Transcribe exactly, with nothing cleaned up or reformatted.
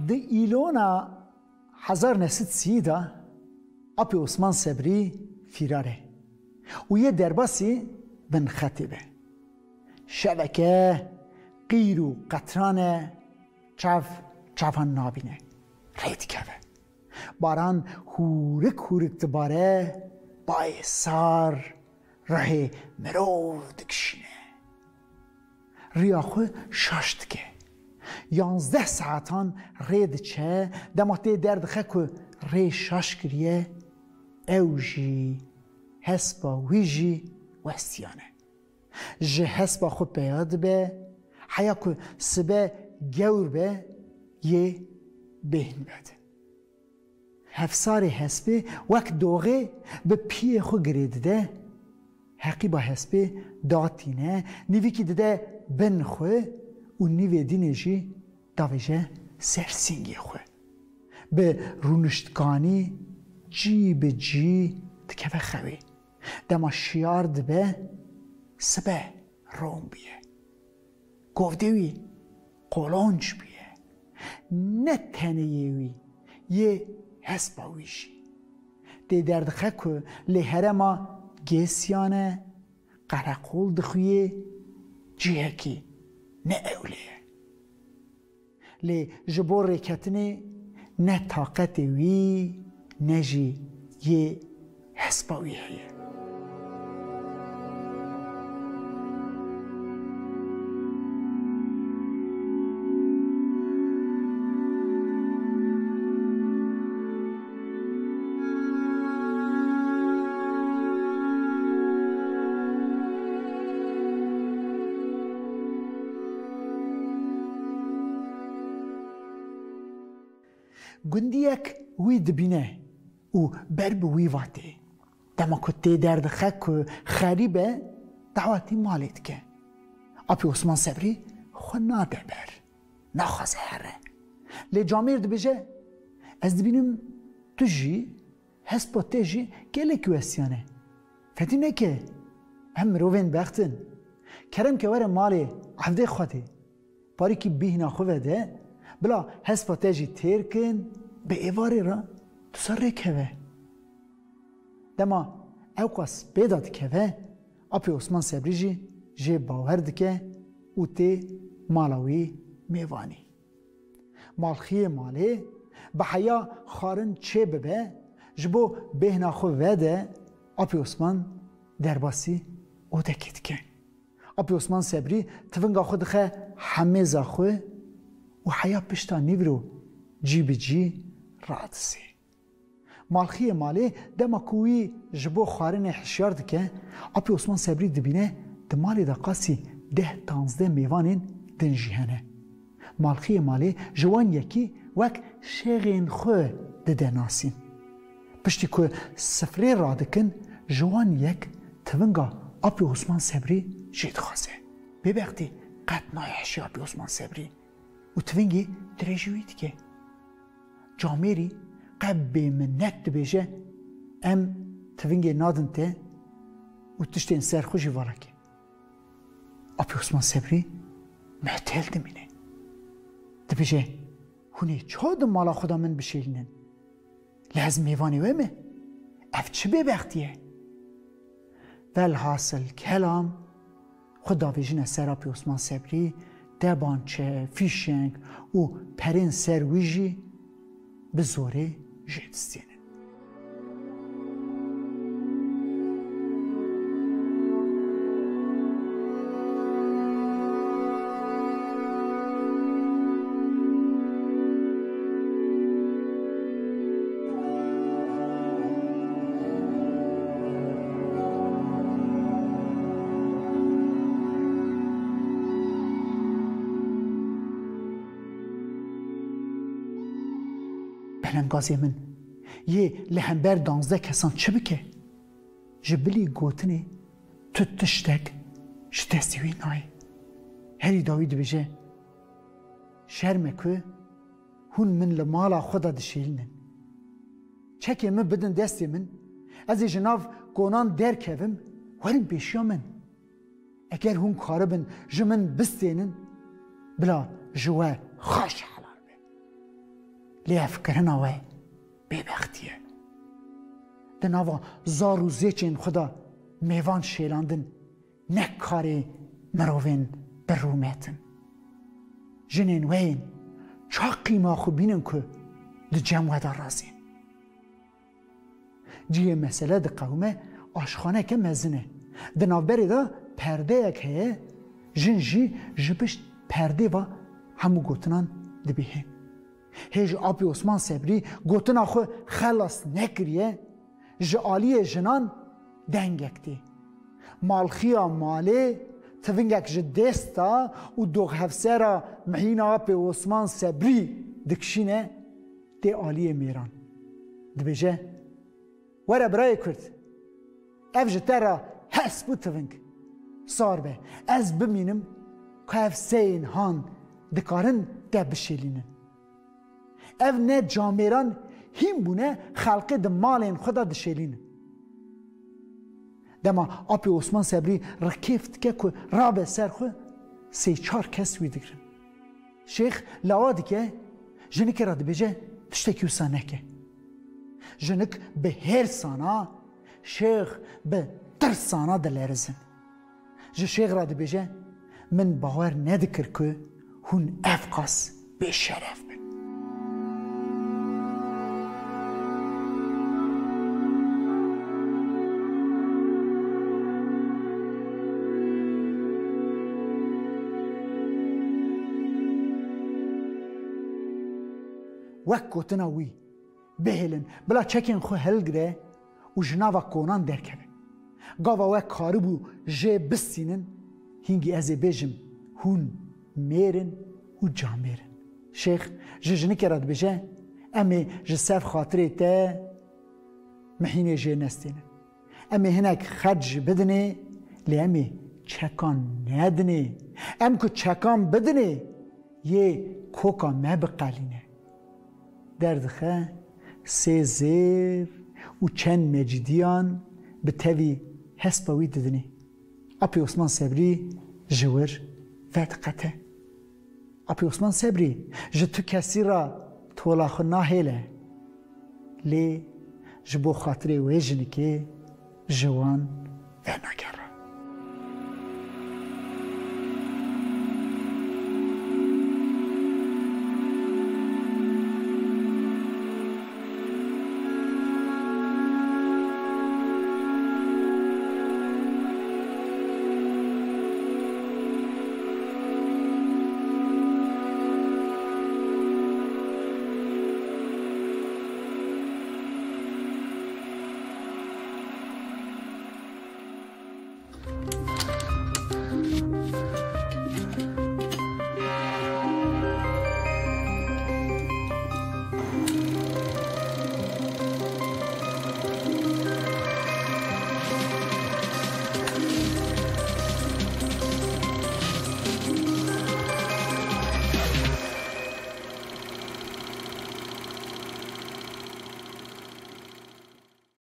Di îlona hezar neh sed sî de Apê Osman Sebrî fîrar e û yê derbasî binxetê be. Şeveke qîr û qetran e, çav çavan nabîne. Rê dikeve. Baran hûrik hûrik dibare, bayê sar ruhê mirov dikişîne. Riya xwe şaş dike. Yanzdeh saetan rê diçe, dema tê derdixe ku rê şaş kiriye, ew jî, hespa wî jî westiyane. Ji hespa xwe peya dibe, heya ku sibe gewr be, yê bêhn vedin. Hevsarê hespê wek doxê bi piyê xwe girê dide, heqîba hespê datîne, nîvîkî dide bin xwe û nîvê dînê jî davêje ser sîngê xwe. Bi rûniştkanî cî bi cî dikeve xewê. Dema şiyar dibe, sibe ron bûye. Govdê wî qolonc bûye. Ne tenê yê wî, yê hespa wî jî. Tê derdixe ku lê herêma Gêsiyan e, qereqol dixuye, cihekî ne ewlê ye. Lê ji bo rêketinê ne taqetê wî, ne jî yê hespa wî heye. Gundiyek wî dibîne û ber bi wî va tê. Dema ku tê derdixe ku xerîb e, dawetî malê dike. Apê Osman Sebrî xwe nade ber. Naxwaze here. Lê camêr dibêje, ez dibînim tu jî, hespa te jî gelek westiyane. Fedî neke, em mirovên bext in. Kerem ke were malê evdê Xwedê. Parîkî bîhna xwe vede, bila hespa te jî têr kin, bi êvarê re tu ser rê keve. Dema ewqas bêda dikeve, Apê Osman Sebrî jî jê bawer dike û tê mala wî mêvanî. Malxiyê malê bi heya xwarin çê bibe, ji bo bêhna xwe vede, Apê Osman derbasî odekê dike. Apê Osman Sebrî tivinga xwe dixe hemêza xwe û heya pişta nîvro cî bi cî radizê. Malxiyê malê dema ku wî ji bo xwarinê hişyar dike, Apê Osman Sebrî dibîne di malê de qasî deh tanzdeh mêvanên din jî hene. Malxiyê malê ji wan yekî wek şêxên xwe dide nasîn. Piştî ku sifrê radikin, ji wan yek tivinga Apê Osman Sebrî jê dixwaze. Bêbextî qet nayê hişê Apê Osman Sebrî û tivingî dirêjî wî dike. Camêrî qe bêminnet dibêje, em tivingê nadin te û tiştên ser xwe jî vala ke. Apê Osman Sebrî muhtel dimîne. Dibêje, hûn ê çawa di mala xwe de min bişêlînin? Lê ez mêvanê we me? Ev çi bêbextî ye? Velhasil kelam, xwe davêjine ser Apê Osman Sebrî, debançe, fîşeng û perên ser wî jî bi zorê jê distênin. Belengazê min, yê li hember danzdeh kesan çi bike? Ji bilî gotinê tu tiştek ji destê wî nayê. Herî dawî dibêje, şerm e ku hûn min li mala xwe de dişêlînin. Çekê min bidin destê min, ez ê ji nav konan derkevim, werin pêşiya min. Eger hûn karibin ji min bistênin, bila ji we xaş helal be. Lê ev kirina we bêbextî ye. Di nava zar û zêçên xwe de mêvan şêlandin ne karê mirovên bi rûmet in. Jinên we yên ça qîma xwe bînin ku di cem we de razîn. Cihê mesele diqewime aşxaneke mezin e. Di navberê de perdeyek heye, jin jî ji pişt perdê ve hemû gotinan dibihê. Hêj Apê Osman Sebrî gotina xwe xelas nekiriye, ji aliyê jinan dengek tê. Malxiya malê tivingek ji dêsta û doxhevsera Mihîna Apê Osman Sebrî dikişîne tê aliyê mêran. Dibêje, "Were birayê Kurd, ev ji te re hesp û tiving. Sar be, ez bimînim ku ev seyên han dikarin te bişêlînin." Ev ne camêran hîn bûne, xelkê di malên xwe de dişêlînin. Dema Apê Osman Sebrî rikêf dike ku rabe ser xwe, sê çar kes wî digirin. Şêx lawa dike, jinikê re dibêje, "Tiştekî wisa neke." Jinik bi hêrsana, Şêx bi tirsana dilerizin. Ji Şêx re dibêje, "Min bawer nedikir ku hûn ev qas bêşeref bin." Wek gotina wî, "Bihêlin, bila çekên xwe hilgire û ji nava konan derkeve. Gava we karibû jê bistînin, hingî ez ê bêjim, hûn mêr in û camêr in." Şêx ji jinikê re dibêje, "Em ê ji ser xatirê te mihînê jê nestênin. Em ê hinek xerc jî bidinê, lê em ê çekan nedinê. Em ku çekan bidinê, yê koka me biqelîne." Derdixe, sê zêr û çend mecîdiyan bi tevî hespa wî didinê. Apê Osman Sebrî ji wir vediqete. Apê Osman Sebrî ji tu kesî re tola xwe nahêle. Lê ji bo xatirê wê jinikê ji wan venake.